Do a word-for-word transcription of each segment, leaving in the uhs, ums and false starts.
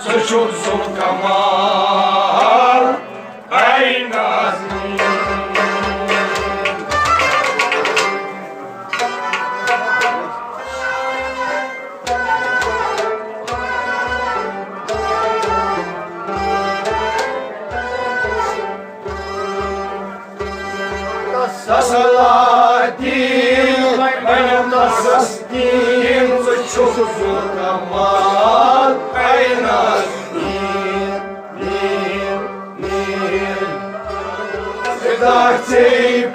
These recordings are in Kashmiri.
ژٕ چھُکھ ذوالکمال، اے نازنیٖن۔ تسلا دِن، وۄنۍ تسکیٖن، ژٕ چھُکھ ذوالکمال، اے نازنیٖن، نیٖن، نیٖن۔ فدا ژے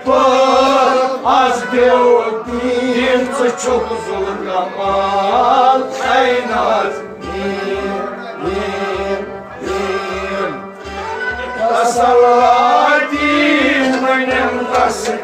پٲٹھۍ از دیو دیٖن، ژٕ چھُکھ ذوالکمال، اے نازنیٖن، نیٖن، نیٖن۔ تسلا دِن، وۄنۍ تسکیٖن۔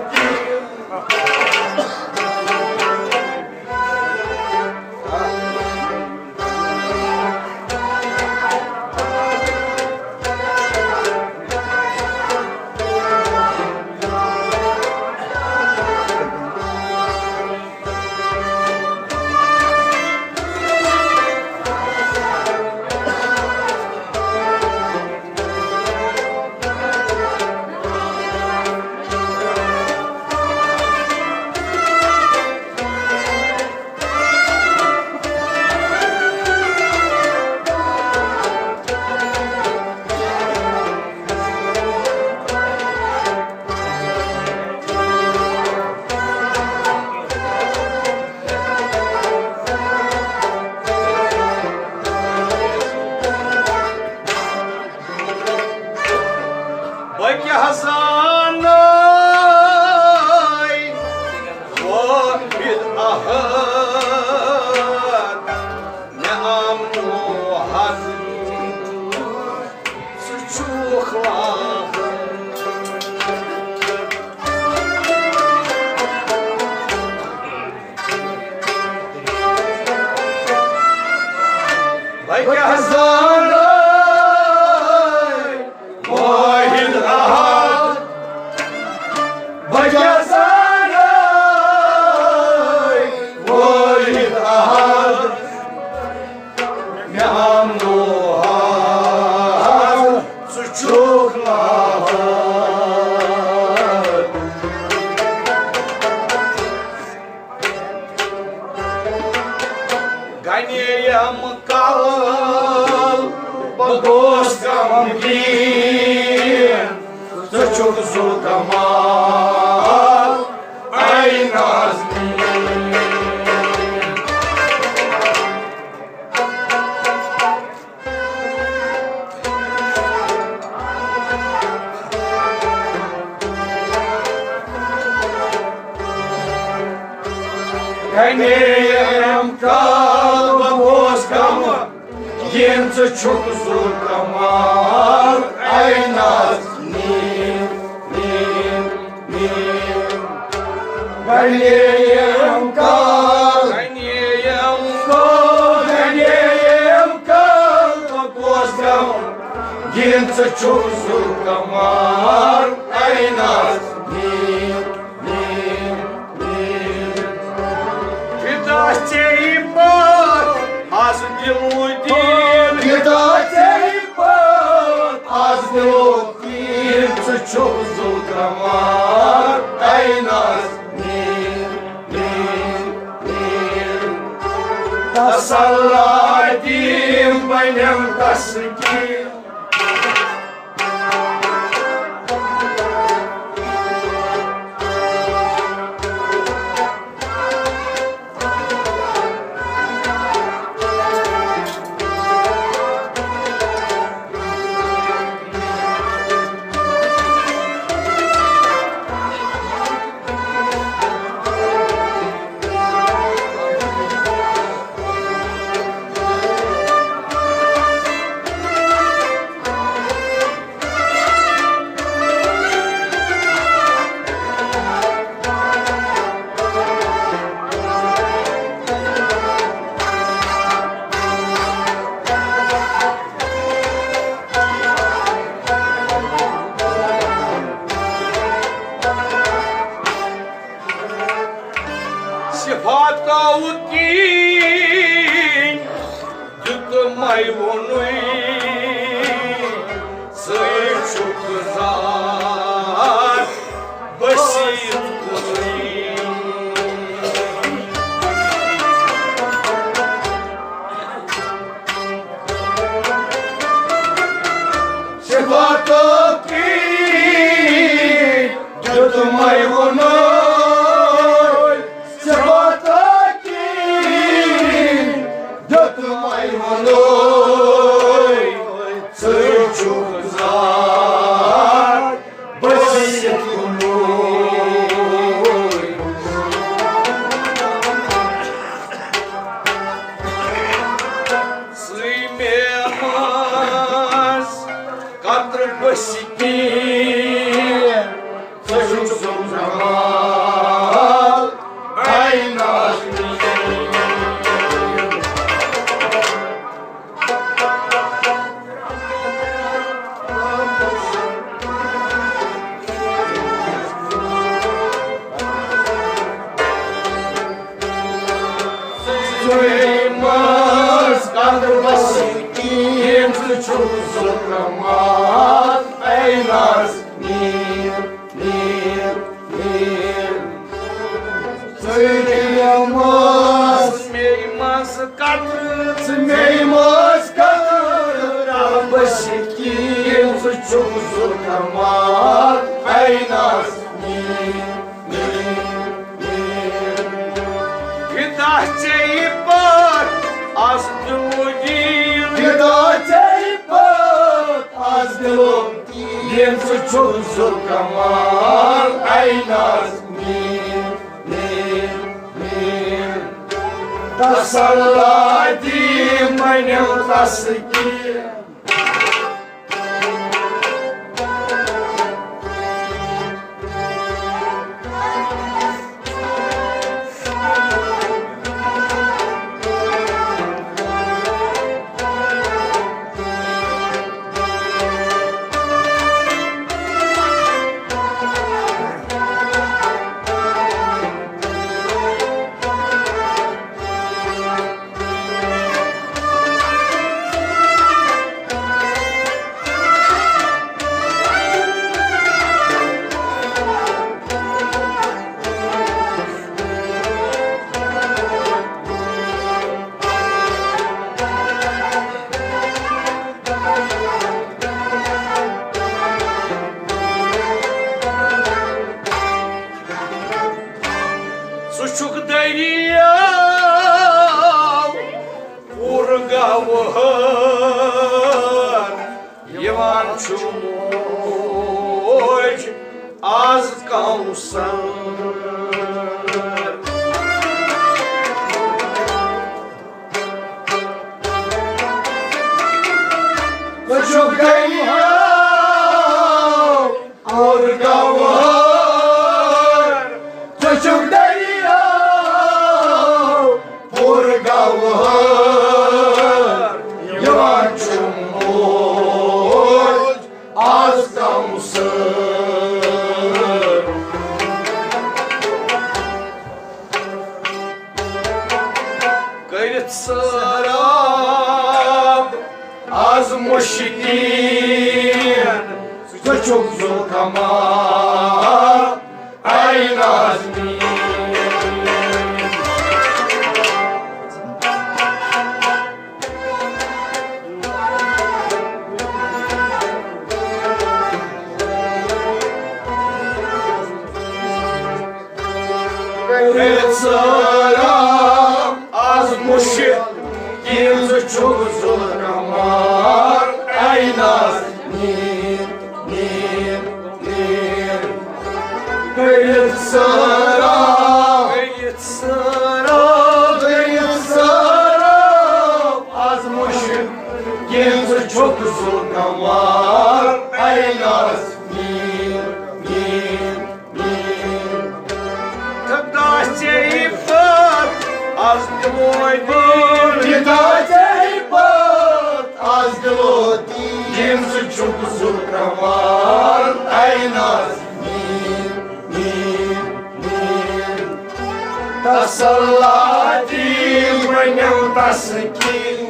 بہٕ کیٛاہ زانَے واحد احد، مےٚ آمنو حضرت، ژٕ چھُکھ واحد۔ بہٕ کیٛاہ زانَے واحد احد، بہٕ کیٛاہ زانَے واحد احد، مےٚ آمنو حضرت، ژٕ چھُکھ واحد۔ گنیم کل بہٕ گوس غمگیٖن، ژٕ چھُکھ ذوالکمال، اے نازنیٖن۔ گنیم کل بہٕ گوس غمگیٖن، ژٕ چھُکھ ذوالکمال، اے نازنیٖن، نیٖن، نیٖن۔ گنیم کل، گنیم کل، گنیم کل بہٕ گوس غمگیٖن، ژٕ چھُکھ ذوالکمال، اے نازنیٖن، نیٖن، نیٖن۔ فدا ژے پٲٹھۍ از دِلو دیٖن، فدا ژے پٲٹھۍ از دِلو دیٖن، ژٕ چھُکھ ذوالکمال، اے نازنیٖن، نیٖن، نیٖن۔ تسلا دِم بنٮ۪م تسکیٖن۔ ووٚنُے، ژٕے چھُکھ ذات بٔسیٖت کُنُے۔ صفاتو کی دیُتمَے ووٚنُے، صفاتو کی دیُتمَے ووٚنُے، ژٕے چھُکھ ذات بٔسیٖت کُنُے۔ ژٕے مےٚ منٛز قطرٕ بٔسِتھ کِہیٖنۍ، ژٕ چھُکھ سُہ کمال عینس نِش۔ ژٕے منٛز قطرٕ بٔسِتھ کِہیٖنۍ، ژٕ چھُکھ سُہ کمال عینس نِش۔ نیر، نیر۔ ژٕے مےٚ منٛز، مے منٛز قطرٕ، ژٕ مے منٛز قطرٕ، رب سکیٖن، ژٕ چھُکھ سُہ کمال عینس نیر، نیر، نیر۔ فدا ژےٚ پٲٹھۍ آز دِلو دیٖن، فدا ژےٚ پٲٹھۍ آز دِلو دیٖن، ژٕ چھُکھ سُہ کمال عینس نیر، نیر، نیر۔ تسلا دی مٔنِو تسکیٖن۔ ژٕ چھُکھ دٔریاو پوٗرٕ گوہر، یِوان چھُ موج آز کوثر۔ ژٕ چھُکھ دٔریاو پوٗرٕ گوہر، ژٕ چھُکھ دٔریاو پوٗرٕ گوہر، یِوان چھُ موج آز کوثر۔ کٔرِتھ سٲراب آز مُشکِن، ژٕ چھُکھ ذوالکمال عین عظمی۔ کٔرِتھ سٲرام آز مُشکِن، ژٕ چھُکھ ذوالکمال عین عظمی۔ نیر، نیر۔ کٔرِتھ سٲرام، کٔرِتھ سٲرام، کٔرِتھ سٲرام آز مُشکِن، ژٕ چھُکھ ذوالکمال عین عظمی۔ نیر، نیر۔ خدا ژےٚ پٲٹھۍ آز دِمو دیٖن۔ خدا ژےٚ پٲٹھۍ آز دِمو دیٖن۔ ژٕ چھُکھ ذوالکمال عین عظمی۔ نیر، نیر۔ تسلا دی ؤنِو تسکیٖن۔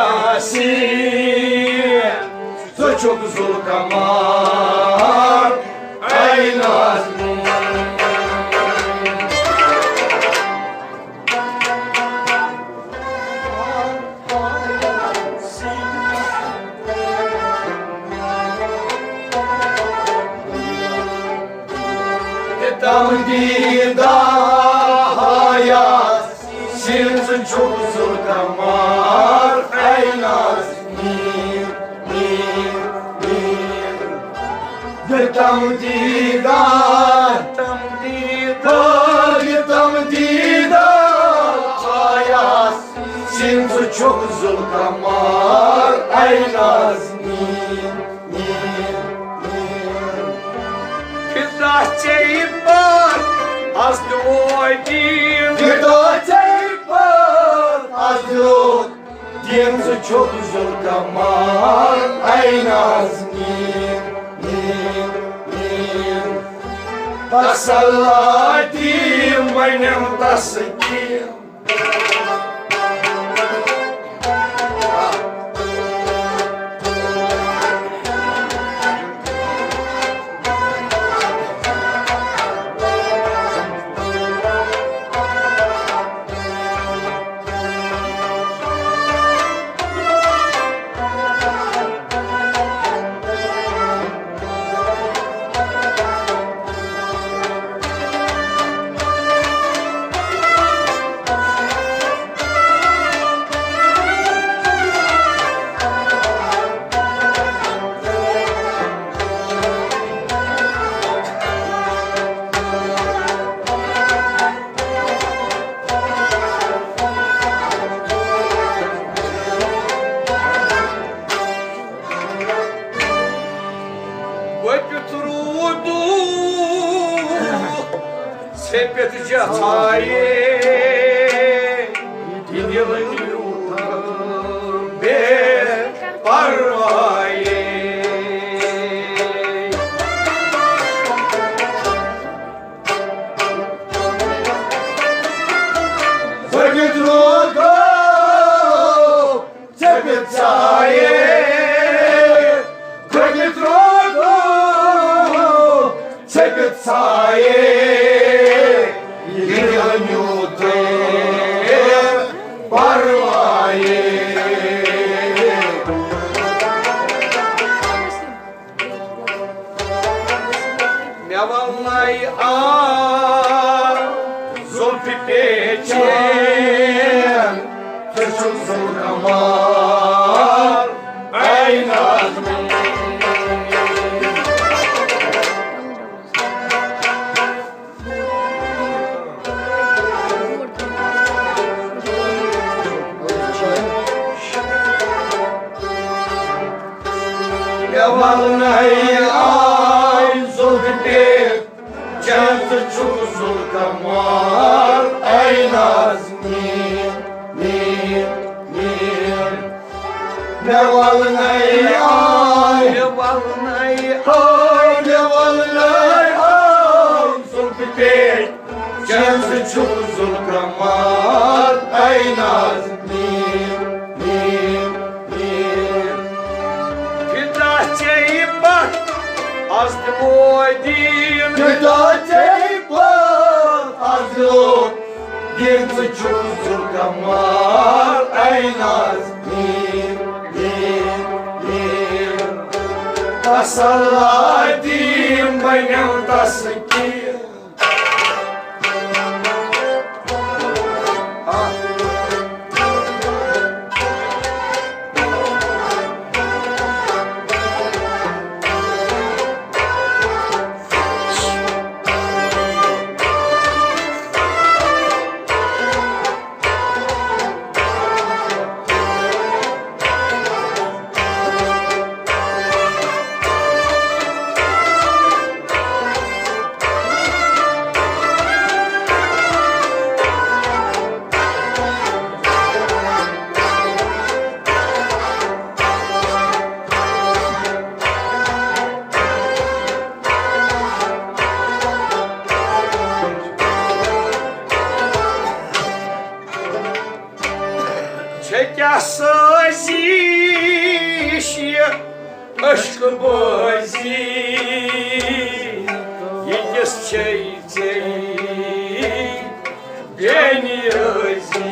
آسی، ژٕ چھُکھ ذوالکمال، اے نازنین۔ تم دیدہ حیات سِنٛد، ژٕ چھُکھ ذوالکمال، اے نازنین، نین، نین۔ تم دیدہ، تم دیدہ، تم دیدہ حیات سِنٛد، ژٕ چھُکھ ذوالکمال، اے نازنین، نین، نین۔ فدا ژےٚ پتھ از تہِ ووت دین۔ فدا ژےٚ پتھ از تہِ ووت دین، ژٕ چھُکھ ذوالکمال، اے نازنین، نین، نین۔ تسلا دِ مٔنِم تسکین۔ بہٕ کیُتھ روٗدُس ژھیٚپِتھ جژھایے، یہِ دِل نیوٗ بے پروایے۔ بہٕ کیُتھ روٗدُس ژےٚ بِژایے، کھٔنِتھ روزو ژےٚ بِژایے، یہِ نیوٗ تہٕ پروایے۔ مےٚ وَلنَے آ زُلفہِ پیچین، ژٕ چھُکھ ذوالکمال، اے نازنین۔ مےٚ وَلنَے آے زُلفہِ پیچین، ژٕ چھُکھ ذوالکمال، اے نازنین، نین، نین۔ مےٚ وَلنَے آے، مےٚ وَلنَے آے، مےٚ وَلنَے آے زُلفہِ پیچین، ژٕ چھُکھ ذوالکمال، اے نازنین، نین، نین۔ فدا ژےٚ پتھ از تہِ ووت دین، فدا ژےٚ پتھ از تہِ ووت دین، ژٕ چھُکھ ذوالکمال، اے نازنین، نین، نین۔ تسلا دیم بنیو تسکین۔ عشق بٲزی، یہِ کِس چھے ژےٚ بے نیٲزی؟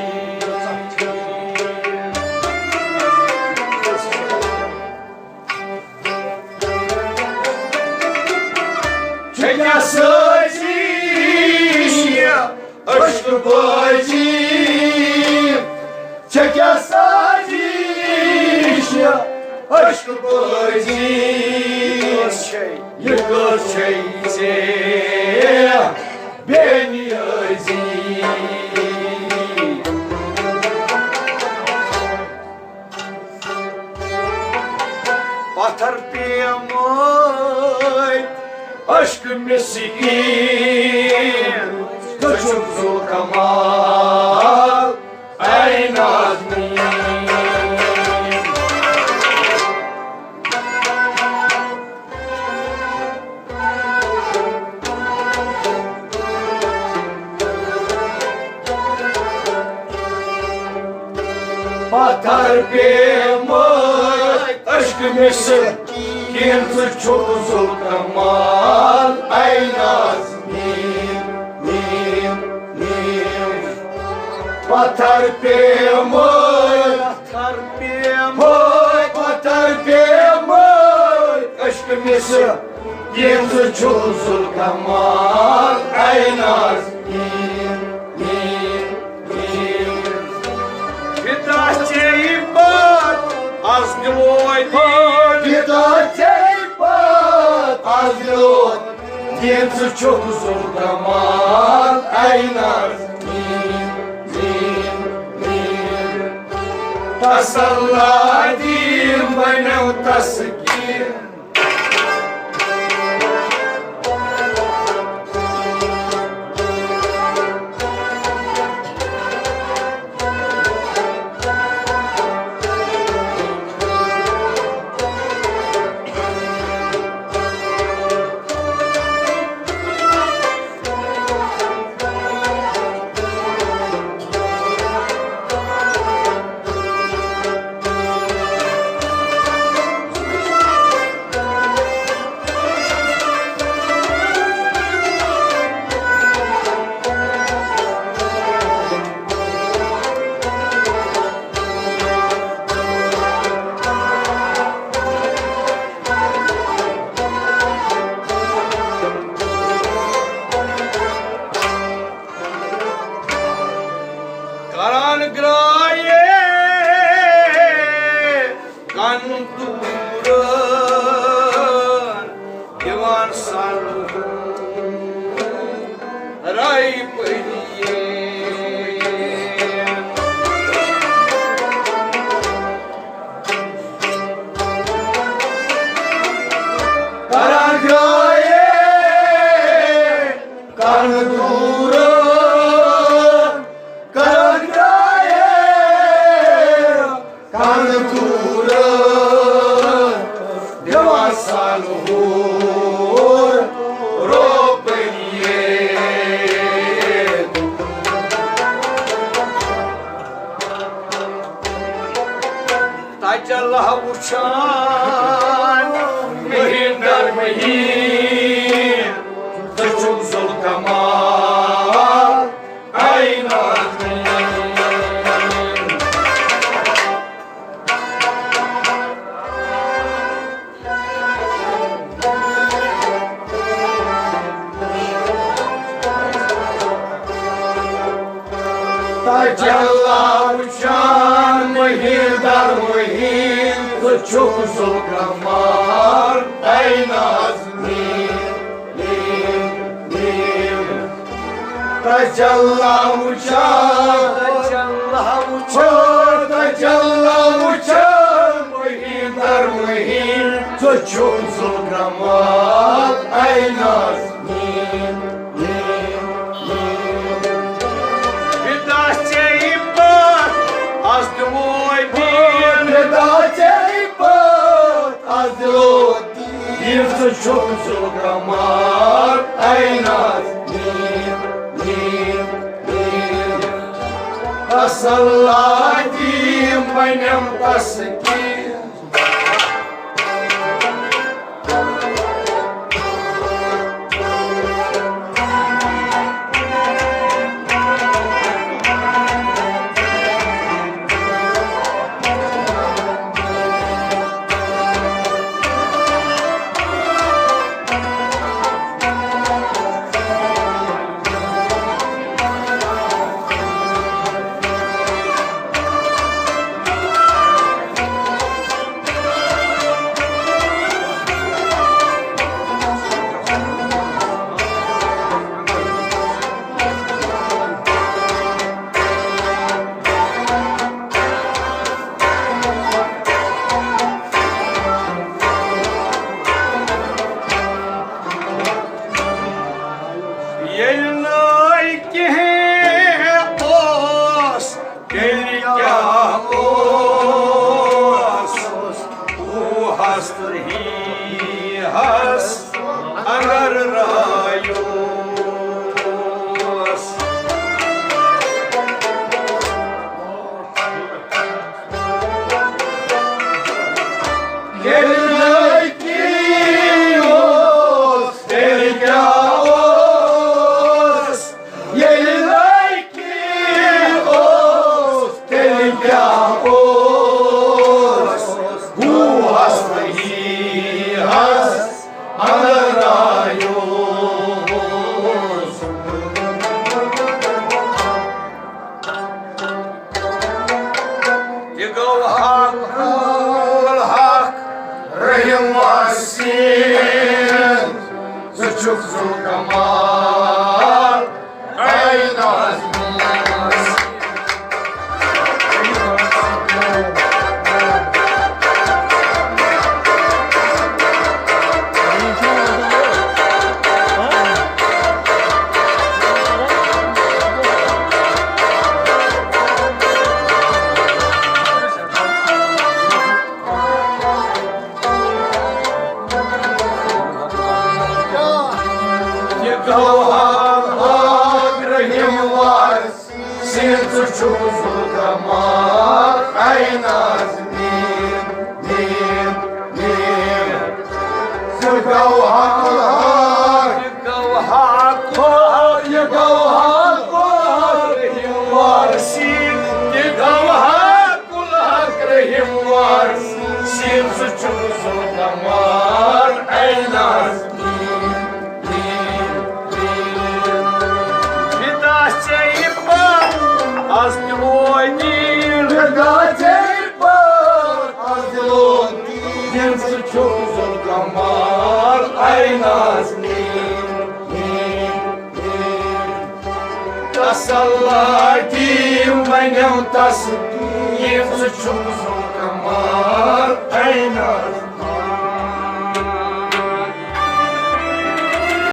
چھے کیٛاہ سٲزی عشق بٲزی؟ چھے کیٛاہ سازش عشق بٲزی؟ یہِ کٔژ چھے ژےٚ بے نیٲزی؟ پتھر پیمٲے عشق مسکین، ژٕ چھُکھ ذوالکمال۔ اے نازنین۔ پتھر پیمٲے عشق مسکین، ژٕ چھُکھ ذوالکمال۔ اے نازنین، نین، نین۔ پتھر پیمٲے، پتھر پیمٲے، پتھر پیمٲے عشق مسکین، ژٕ چھُکھ ذوالکمال۔ اے نازنین، نین، نین۔ فدا ژےٚ پتھ از دِلو دین، فدا ژےٚ پتھ از دِلو دین، ژٕ چھُکھ ذوالکمال۔ اے نازنین، نین، نین۔ تسلا دِم بنیو تسکین۔ کران گرایے کن دورن، دِوان سرہُن رے پٔریے۔ کران گرایے کن دورن، کران گرایے کن دورن، دِوان سرہُن رے پٔریے۔ تجلی وُچھان مہیٖن در مہیٖن، ژٕ چھُکھ ذوالکمال۔ اے نازنین۔ تجلی وُچھان مہیٖن در مہیٖن، ژٕ چھُکھ ذوالکمال۔ اے نازنین، نین، نین۔ تجلی وُچھان، تجلی وُچھان، تجلی وُچھان مہیٖن در مہیٖن، ژٕ چھُکھ ذوالکمال۔ اے نازنین، نین، نین۔ فدا ژےٚ پتھ از دِلو دین، فدا ژےٚ پتھ از دِلو دین، ژٕ چھُکھ ذوالکمال۔ اے نازنین، نین، نین۔ تسلا دِم بنیو تسکین۔ ہستہٕ ہی ہس اگر رایوس۔ ییٚلہِ نہٕ کِہیٖنۍ اوس، تیٚلہِ کیٛاہ اوس؟ ییٚلہِ نہٕ کِہیٖنۍ اوس، تیٚلہِ کیٛاہ اوس؟ گوٚو ہستہٕ ہی ہس اندر آیوس۔ یہِ گوٚو حق، قول حق، رحیم واسین، ژٕ چھُکھ ذو کمال، اے نازنین۔ یہِ گوٚو حق، رحیم واسین، ژٕ چھُکھ ذو کمال، اے نازنین، نین، نین۔ یہِ گوٚو حق، یہِ گوٚو حق، یہِ گوٚو حق، رحیم واسین، یہِ گوٚو حق۔ کل حق رحیم واسین، ژٕ چھُکھ ذو کمال، اے نازنین۔ فدا ژےٚ یہِ پتھ از تہِ وونی، فدا ژےٚ یہِ پتھ از تہِ وونی، ژٕ چھُکھ ذو کمال، اے نازنین۔ تسلا دِیِم وۄنۍ تسلیم، ژٕ چھُکھ ذو کمال،